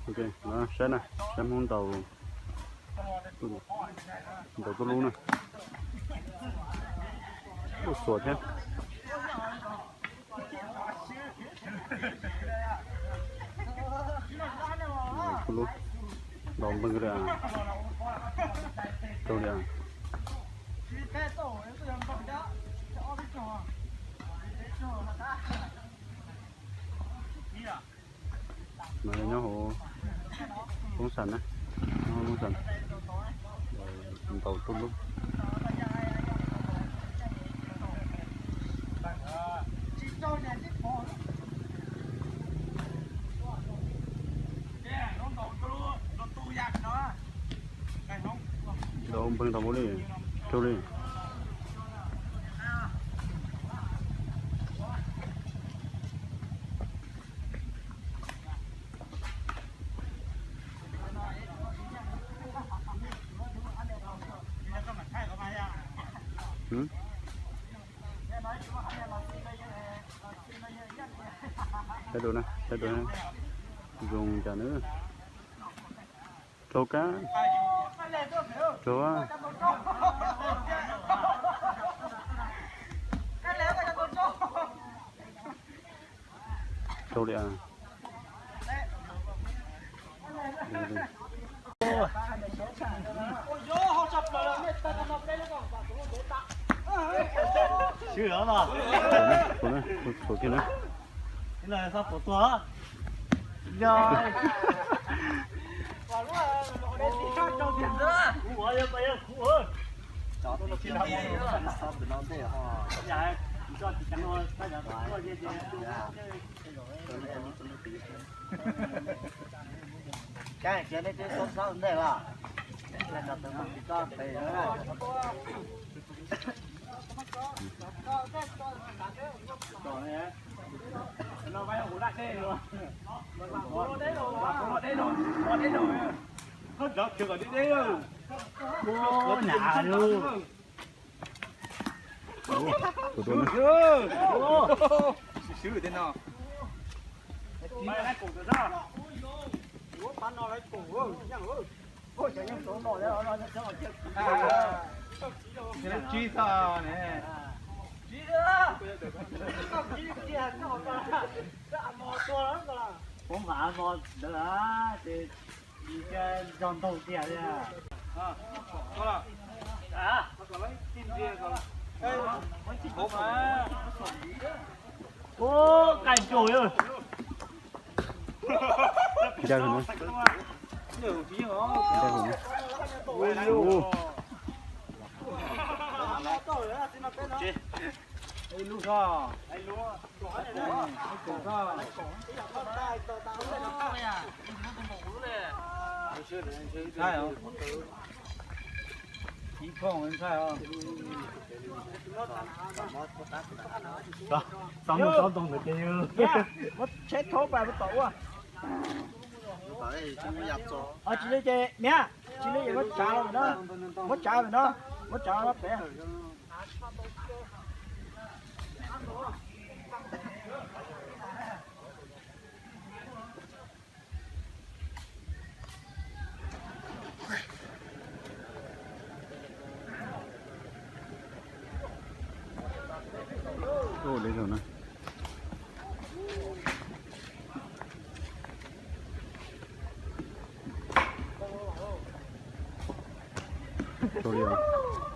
Ok, no saib na, saib Hmoob ntaus, ntaus tuj lub na. Tuj xuas thiab. Tuj lub, ntaus npwg li, rau li. No nyob hauv Poob Xas na, nyob Poob Xas, ntaus tuj lub. Ntaus npwg tau npaum li, rau li. Saib dua na, saib dua na, zoo cas na. Raug kab, raug. Raug li. Swb los mas. Tshuav kiag na. Ib no xab pov tuag. Yog. Kab kiag nej twb xauj xauj ntej los. Tsis tau pem. Ua, tus dua na. Swb swb tej no. Lub tsib xwb ne. Poob nqa mo ntawd ces tsis cia zog ntaug tiag li. Ua, qaij nkaus. Ncaws hauv na. Ncaws hauv na. Ua. Ntshai os. Ib koog ntshai os. Xov muaj tsob ntoo ntawd ces muab tsheb thoob pas tom ua. Tsis li ces niam, tsis li ces muab tsav los na, muab tsav los na, muab tsav los pem. Ua li no na. Rau li os.